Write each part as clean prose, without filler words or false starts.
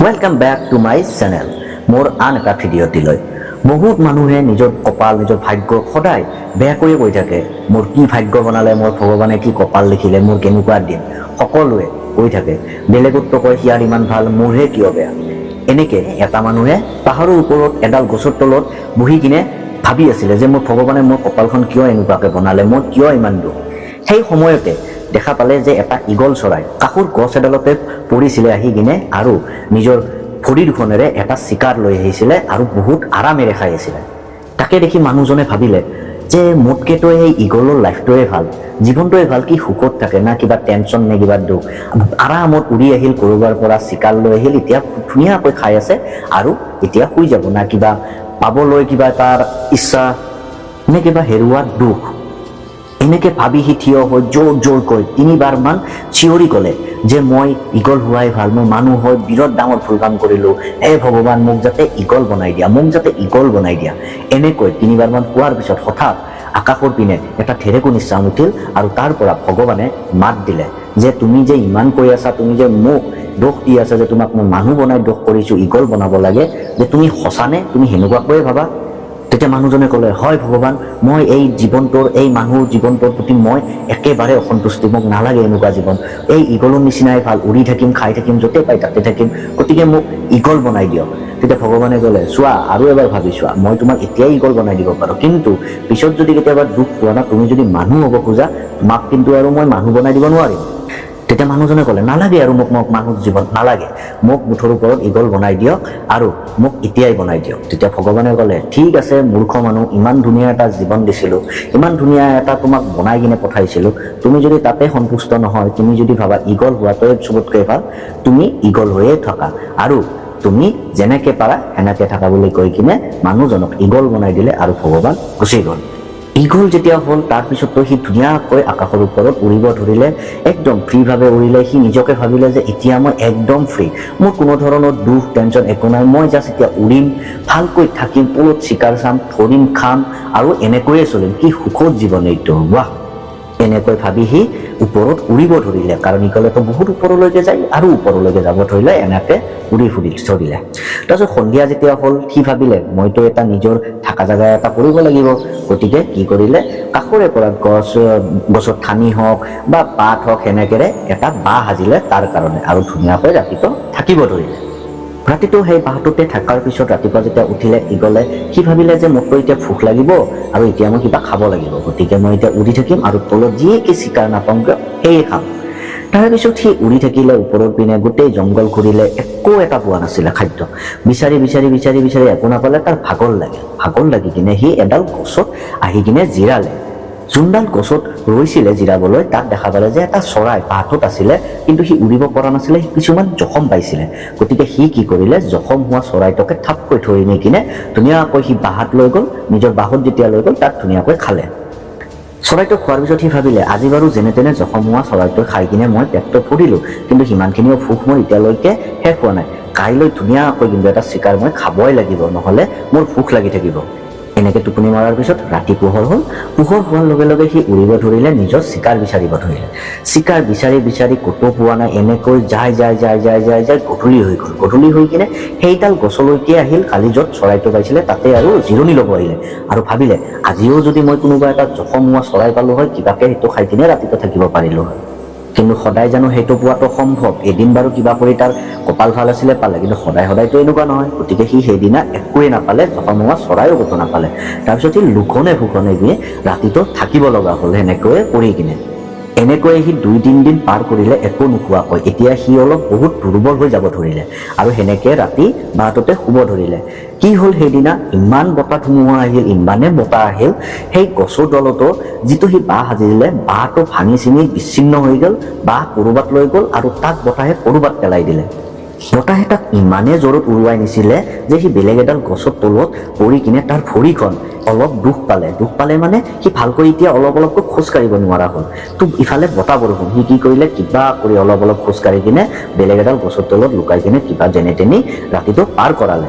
Welcome back to my channel. মোৰ আন এটা ভিডিঅ'টিলৈ। বহুত মানুহে নিজৰ কপাল, নিজৰ ভাগ্য সদায় বেয়াকৈয়ে কৈ থাকে। মোৰ কি ভাগ্য বনালে, মোৰ ভগৱানে কি কপাল লিখিলে, মোৰ কেনেকুৱা দিন, সকলোৱে কৈ থাকে। বেলেগততো কয় সিয়াৰ ইমান ভাল, মোৰহে কিয় বেয়া। এনেকে এটা মানুহে পাহাৰৰ ওপৰত এডাল গছৰ তলত বহি কিনে ভাবি আছিলে যে মোৰ ভগৱানে মোৰ কপালখন কিয় এনেকুৱাকে বনালে, মোৰ কিয় ইমান দুখ। সেই সময়তে দেখা পালে যে এটা ঈগল চৰাই কাষৰ গছ এডালতে পৰিছিলে আহি কিনে আৰু নিজৰ ভৰি দুখনেৰে এটা চিকাৰ লৈ আহিছিলে আৰু বহুত আৰামেৰে খাই আছিলে। তাকে দেখি মানুহজনে ভাবিলে যে মোতকেতো এই ঈগলৰ লাইফটোৱে ভাল, জীৱনটোৱে ভাল। কি সুখত থাকে, না কিবা টেনশ্যন নে কিবা দুখ। আৰামত উৰি আহিল, ক'ৰবাৰ পৰা চিকাৰ লৈ আহিল, এতিয়া ধুনীয়াকৈ খাই আছে আৰু এতিয়া শুই যাব। না কিবা পাবলৈ কিবা তাৰ ইচ্ছা, নে কিবা হেৰুৱাৰ দুখ। এনেকে ভাবি সি থিয় হৈ জোৰ জোৰকৈ তিনিবাৰমান চিঞৰি ক'লে যে মই ঈগল হোৱাই ভাল, মই মানুহ হৈ বিৰাট ডাঙৰ ভুল কাম কৰিলোঁ, হে ভগৱান, মোক যাতে ঈগল বনাই দিয়া, মোক যাতে ঈগল বনাই দিয়া। এনেকৈ তিনিবাৰমান কোৱাৰ পিছত হঠাৎ আকাশৰ পিনে এটা ঢেৰেকনি চাউণ্ড উঠিল আৰু তাৰ পৰা ভগৱানে মাত দিলে যে তুমি যে ইমান কৈ আছা, তুমি যে মোক দোষ দি আছা যে তোমাক মই মানুহ বনাই দোষ কৰিছোঁ, ঈগল বনাব লাগে, যে তুমি সঁচানে, তুমি সেনেকুৱাকৈয়ে ভাবা? তেতিয়া মানুহজনে ক'লে, হয় ভগৱান, মই এই জীৱনটোৰ, এই মানুহৰ জীৱনটোৰ প্ৰতি মই একেবাৰে অসন্তুষ্টি। মোক নালাগে এনেকুৱা জীৱন। এই ঈগলৰ নিচিনাই ভাল। উৰি থাকিম, খাই থাকিম, য'তে পাই তাতে থাকিম। গতিকে মোক ঈগল বনাই দিয়ক। তেতিয়া ভগৱানে ক'লে, চোৱা, আৰু এবাৰ ভাবি চোৱা। মই তোমাক এতিয়াই ঈগল বনাই দিব পাৰোঁ, কিন্তু পিছত যদি কেতিয়াবা দুখ পোৱা না, তুমি যদি মানুহ হ'ব খোজা, তোমাক কিন্তু আৰু মই মানুহ বনাই দিব নোৱাৰিম। তেতিয়া মানুহজনে ক'লে, নালাগে আৰু মোক, মোক মানুহ জীৱন নালাগে, মোক মুঠৰ ওপৰত ঈগল বনাই দিয়ক আৰু মোক এতিয়াই বনাই দিয়ক। তেতিয়া ভগৱানে ক'লে, ঠিক আছে মূৰ্খ মানুহ, ইমান ধুনীয়া এটা জীৱন দিছিলোঁ, ইমান ধুনীয়া এটা তোমাক বনাই কিনে পঠাইছিলোঁ, তুমি যদি তাতে সন্তুষ্ট নহয়, তুমি যদি ভাবা ঈগল হোৱাটোৱে চবতকৈ ভাল, তুমি ঈগল হৈয়ে থাকা আৰু তুমি যেনেকে পাৰা সেনেকে থাকা বুলি কৈ কিনে মানুহজনক ঈগল বনাই দিলে আৰু ভগৱান গুচি গ'ল। ঈগল যেতিয়া হ'ল, তাৰপিছততো সি ধুনীয়াকৈ আকাশৰ ওপৰত উৰিব ধৰিলে, একদম ফ্ৰীভাৱে উৰিলে। সি নিজকে ভাবিলে যে এতিয়া মই একদম ফ্ৰী, মোৰ কোনো ধৰণৰ দুখ, টেনশ্যন একো নাই। মই জাষ্ট এতিয়া উৰিম, ভালকৈ থাকিম, তলত চিকাৰ চাম, ধৰিম, খাম আৰু এনেকৈয়ে চলিম। কি সুখত জীৱন এইটো, ৱাহ! এনেকৈ ভাবি সি ওপৰত উৰিব ধৰিলে, কাৰণ ঈগলেতো বহুত ওপৰলৈকে যায় আৰু ওপৰলৈকে যাব ধৰিলে। এনেকে উৰি ফুৰি ধৰিলে। তাৰপিছত সন্ধিয়া যেতিয়া হ'ল, সি ভাবিলে মইতো এটা নিজৰ থকা জেগা এটা কৰিব লাগিব। গতিকে কি কৰিলে, কাষৰে পৰা গছৰ ঠানি হওক বা পাত হওক, সেনেকেৰে এটা বাহ সাজিলে তাৰ কাৰণে আৰু ধুনীয়াকৈ ৰাতিটো থাকিব ধৰিলে। ৰাতিটো সেই বাঁহটোতে থকাৰ পিছত ৰাতিপুৱা যেতিয়া উঠিলে ঈগলে, সি ভাবিলে যে মোকতো এতিয়া ভোক লাগিব আৰু এতিয়া মই কিবা খাব লাগিব। গতিকে মই এতিয়া উৰি থাকিম আৰু তলত যিয়ে কি চিকাৰ নাপাওঁ কিয়, সেয়ে খাম। তাৰপিছত সি উৰি থাকিলে ওপৰৰ পিনে, গোটেই জংঘল ঘূৰিলে, একো এটা পোৱা নাছিলে। খাদ্য বিচাৰি বিচাৰি বিচাৰি বিচাৰি একো নাপালে। তাৰ ভাগৰ লাগিল। ভাগৰ লাগি কিনে সি এডাল গছত আহি কিনে জিৰালে। যোনডাল গছত ৰৈছিলে জিৰাবলৈ, তাত দেখা পালে যে এটা চৰাই বাঁহটোত আছিলে, কিন্তু সি উৰিব পৰা নাছিলে, সি কিছুমান জখম পাইছিলে। গতিকে সি কি কৰিলে, জখম হোৱা চৰাইটোকে থাপকৈ ধৰি নি কিনে ধুনীয়াকৈ সি বাঁহত লৈ গ'ল। নিজৰ বাঁহত যেতিয়া লৈ গ'ল, তাত ধুনীয়াকৈ খালে। চৰাইটো খোৱাৰ পিছত সি ভাবিলে, আজি বাৰু যেনে তেনে জখম হোৱা চৰাইটো খাই কিনে মই পেটটো ভৰিলোঁ, কিন্তু সিমানখিনিও ভোক মোৰ এতিয়ালৈকে শেষ হোৱা নাই। কাইলৈ ধুনীয়াকৈ কিন্তু এটা চিকাৰ মই খাবই লাগিব, নহ'লে মোৰ ভোক লাগি থাকিব। এনেকে টোপনি মৰাৰ পিছত ৰাতি পোহৰ হ'ল। পোহৰ হোৱাৰ লগে লগে সি উৰিব ধৰিলে, নিজৰ চিকাৰ বিচাৰিব ধৰিলে। চিকাৰ বিচাৰি বিচাৰি ক'তো পোৱা নাই। এনেকৈ যাই যাই যাই যাই যাই যাই গধূলি হৈ গ'ল। গধূলি হৈ কিনে সেইডাল গছলৈকে আহিল কালি য'ত চৰাইটো পাইছিলে, তাতে আৰু জিৰণি ল'ব আহিলে আৰু ভাবিলে, আজিও যদি মই কোনোবা এটা জখম হোৱা চৰাই পালোঁ হয়, কিবাকে সেইটো খাই কিনে ৰাতিটো থাকিব পাৰিলোঁ হয়। কিন্তু সদায় জানো সেইটো পোৱাটো সম্ভৱ? এদিন বাৰু কিবা কৰি তাৰ কপাল ভাল আছিলে, পালে, কিন্তু সদায় সদায়তো এনেকুৱা নহয়। গতিকে সি সেইদিনা একোৱে নাপালে, জখম হোৱা চৰাইও ক'তো নাপালে। তাৰপিছত সি লঘোণে ভোকনে গিয়ে ৰাতিটো থাকিব লগা হ'ল সেনেকৈয়ে পৰি কিনে। এনেকৈয়ে সি 2-3 দিন পাৰ কৰিলে একো নোখোৱাকৈ। এতিয়া সি অলপ বহুত দুৰ্বল হৈ যাব ধৰিলে আৰু সেনেকে ৰাতি বাঁহটোতে শুব ধৰিলে। কি হ'ল, সেইদিনা ইমান বতাহ ধুমুহা আহিল, ইমানে বতাহ আহিল, সেই গছৰ তলতো যিটো সি বাঁহ সাজিলে, বাঁহটো ভাঙি চিঙি বিচ্ছিন্ন হৈ গ'ল। বাঁহ ক'ৰবাত লৈ গ'ল আৰু তাক বতাহে ক'ৰবাত পেলাই দিলে। বতাহে তাক ইমানে জোৰত উৰুৱাই নিছিলে যে সি বেলেগ এডাল গছৰ তলত পৰি কিনে তাৰ ভৰিখন অলপ দুখ পালে। দুখ পালে মানে সি ভালকৈ এতিয়া অলপ অলপকৈ খোজ কাঢ়িব নোৱাৰা হ'ল। তো ইফালে বতাহ বৰষুণ, সি কি কৰিলে, কিবা কৰি অলপ অলপ খোজ কাঢ়ি কিনে বেলেগ এডাল গছৰ তলত লুকাই কিনে কিবা যেনে তেনে ৰাতিটো পাৰ কৰালে।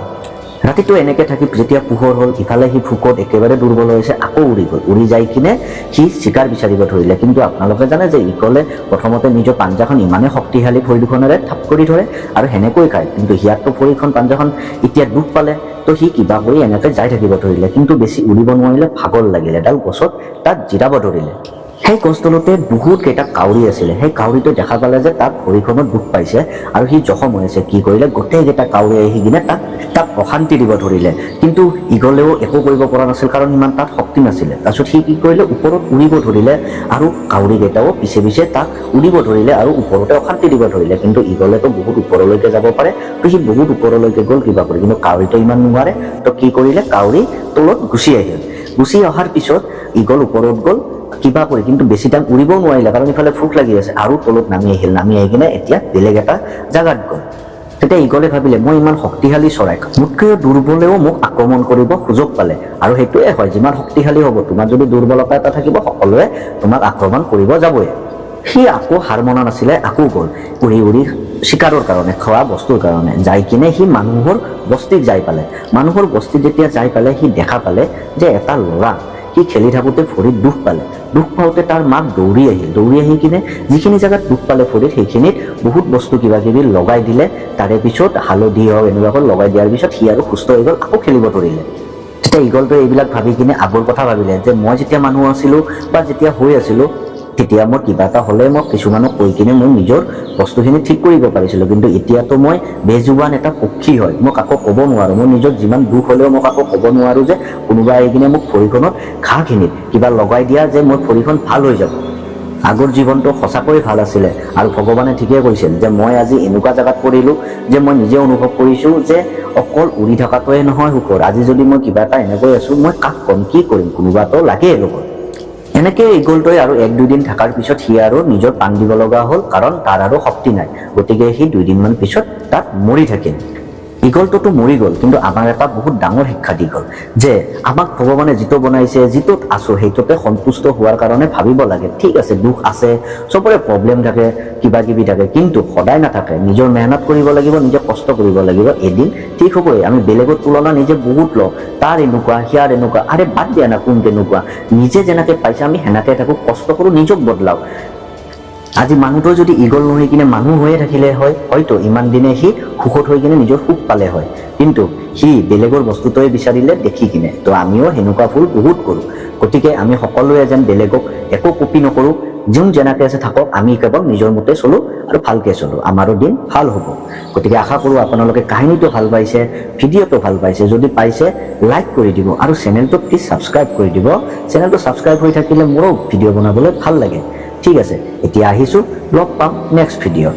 ৰাতিটো এনেকৈ থাকি যেতিয়া পোহৰ হ'ল, ইফালে সি ভোকত একেবাৰে দুৰ্বল হৈছে, আকৌ উৰি গ'ল। উৰি যাই কিনে সি চিকাৰ বিচাৰিব ধৰিলে। কিন্তু আপোনালোকে জানে যে ইগলে প্ৰথমতে নিজৰ পাঞ্জাখন ইমানেই শক্তিশালী, ভৰি দুখনেৰে থাপ কৰি ধৰে আৰু সেনেকৈ খায়। কিন্তু সিয়াৰতো ভৰিখন, পাঞ্জাখন এতিয়া দুখ পালে। তো সি কিবা কৰি এনেকৈ যাই থাকিব ধৰিলে, কিন্তু বেছি উৰিব নোৱাৰিলে, ভাগৰ লাগিলে, এডাল গছত তাত জিৰাব ধৰিলে। সেই গছতলতে বহুত কেইটা কাউৰী আছিলে। সেই কাউৰীটোৱে দেখা পালে যে তাক ভৰিখনত দুখ পাইছে আৰু সি জখম হৈ আছে। কি কৰিলে? গোটেইকেইটা কাউৰী আহি কিনে তাক অশান্তি দিব ধৰিলে। কিন্তু ইগলেও একো কৰিব পৰা নাছিল, কাৰণ ইমান তাত শক্তি নাছিলে। তাৰপিছত সি কি কৰিলে? ওপৰত উৰিব ধৰিলে আৰু কাউৰীকেইটাও পিছে পিছে তাক উৰিব ধৰিলে আৰু ওপৰতে অশান্তি দিব ধৰিলে। কিন্তু ইগলেতো বহুত ওপৰলৈকে যাব পাৰে, তো সি বহুত ওপৰলৈকে গ'ল কিবা কৰি। কিন্তু কাউৰীটো ইমান নোৱাৰে। তো কি কৰিলে? কাউৰী তলত গুচি আহিল। গুচি অহাৰ পিছত ইগল ওপৰত গ'ল কিবা কৰি, কিন্তু বেছি টাইম উৰিবও নোৱাৰিলে, কাৰণ ইফালে ভোক লাগি আছে, আৰু তলত নামি আহিল। নামি আহি কিনে এতিয়া বেলেগ এটা জাগাত গ'ল। তেতিয়া ইগলে ভাবিলে, মই ইমান শক্তিশালী চৰাই, মোতকৈও দুৰ্বলেও মোক আক্ৰমণ কৰিব সুযোগ পালে। আৰু সেইটোৱে হয়, যিমান শক্তিশালী হ'ব, তোমাৰ যদি দুৰ্বলতা এটা থাকিব, সকলোৱে তোমাক আক্ৰমণ কৰিব যাবই। সি আকৌ হাৰ মনা নাছিলে, আকৌ গ'ল উৰি উৰি চিকাৰৰ কাৰণে, খোৱা বস্তুৰ কাৰণে। যাই কিনে সি মানুহৰ বস্তিত যাই পালে। মানুহৰ বস্তিত যেতিয়া যাই পালে, সি দেখা পালে যে এটা ল'ৰা, সি খেলি থাকোঁতে ভৰিত দুখ পালে। দুখ পাওঁতে তাৰ মাক দৌৰি আহিল। দৌৰি আহি কিনে যিখিনি জেগাত দুখ পালে ভৰিত, সেইখিনিত বহুত বস্তু কিবা কিবি লগাই দিলে। তাৰে পিছত হালধি হওক, এনেকুৱাকৈ লগাই দিয়াৰ পিছত সি আৰু সুস্থ হৈ গ'ল, আকৌ খেলিব ধৰিলে। তেতিয়া ইগলটোৱে এইবিলাক ভাবি কিনে আগৰ কথা ভাবিলে যে মই যেতিয়া মানুহ আছিলোঁ বা যেতিয়া হৈ আছিলোঁ, তেতিয়া মই কিবা এটা হ'লে মই কিছুমানক কৈ কিনে মই নিজৰ বস্তুখিনি ঠিক কৰিব পাৰিছিলোঁ। কিন্তু এতিয়াতো মই বেজুবান এটা পক্ষী হয়, মই কাকো ক'ব নোৱাৰোঁ। মোৰ নিজৰ যিমান দুখ হ'লেও মই কাকো ক'ব নোৱাৰোঁ যে কোনোবা আহি কিনে মোক ভৰিখনত ঘাঁহখিনিত কিবা লগাই দিয়া যে মোৰ ভৰিখন ভাল হৈ যাব। আগৰ জীৱনটো সঁচাকৈয়ে ভাল আছিলে। আৰু ভগৱানে ঠিকেই কৈছিল যে মই আজি এনেকুৱা জেগাত পৰিলোঁ যে মই নিজে অনুভৱ কৰিছোঁ যে অকল উৰি থকাটোৱে নহয় সুখৰ। আজি যদি মই কিবা এটা এনেকৈ আছোঁ, মই কাক ক'ম, কি কৰিম? কোনোবাটো লাগেই লগত। এনেকৈ ইগলটোৱে আৰু এক দুদিন থকাৰ পিছত সি আৰু নিজৰ পাণ দিব লগা হ'ল, কাৰণ তাৰ আৰু শক্তি নাই। গতিকে সি দুদিনমান পিছত তাত মৰি থাকিল। ইগলটোতো মৰি গ'ল, কিন্তু আমাৰ এটা বহুত ডাঙৰ শিক্ষা দি গ'ল যে আমাক ভগৱানে যিটো বনাইছে, যিটোত আছো, সেইটোতে সন্তুষ্ট হোৱাৰ কাৰণে ভাবিব লাগে। ঠিক আছে, দুখ আছে, চবৰে প্ৰব্লেম থাকে, কিবা কিবি থাকে, কিন্তু সদায় নাথাকে। নিজৰ মেহনত কৰিব লাগিব, নিজে কষ্ট কৰিব লাগিব, এদিন ঠিক হ'বই। আমি বেলেগৰ তুলনা নিজে বহুত লওঁ, তাৰ এনেকুৱা, সিয়াৰ এনেকুৱা। আৰে বাদ দিয়া না, কোন কেনেকুৱা। নিজে যেনেকে পাইছে আমি সেনেকে থাকোঁ, কষ্ট কৰোঁ, নিজক বদলাওঁ। আজি মানুহটো যদি ইগল নহৈ কিনে মানুহ হৈয়ে থাকিলে হয়, হয়তো ইমান দিনে সি সুখত হৈ কিনে নিজৰ সুখ পালে হয়। কিন্তু সি বেলেগৰ বস্তুটোৱে বিচাৰিলে দেখি কিনে। তো আমিও সেনেকুৱা ভুল বহুত কৰোঁ। গতিকে আমি সকলোৱে যেন বেলেগক একো কপি নকৰোঁ। যোন যেনেকৈ আছে থাকক, আমি কেৱল নিজৰ মতে চলোঁ আৰু ভালকৈ চলোঁ, আমাৰো দিন ভাল হ'ব। গতিকে আশা কৰোঁ আপোনালোকে কাহিনীটো ভাল পাইছে, ভিডিঅ'টো ভাল পাইছে। যদি পাইছে, লাইক কৰি দিব আৰু চেনেলটো প্লিজ ছাবস্ক্ৰাইব কৰি দিব। চেনেলটো ছাবস্ক্ৰাইব হৈ থাকিলে মোৰো ভিডিঅ' বনাবলৈ ভাল লাগে। ঠিক আছে, এতিয়া আহিছোঁ, লগ পাম নেক্সট ভিডিঅ'ত।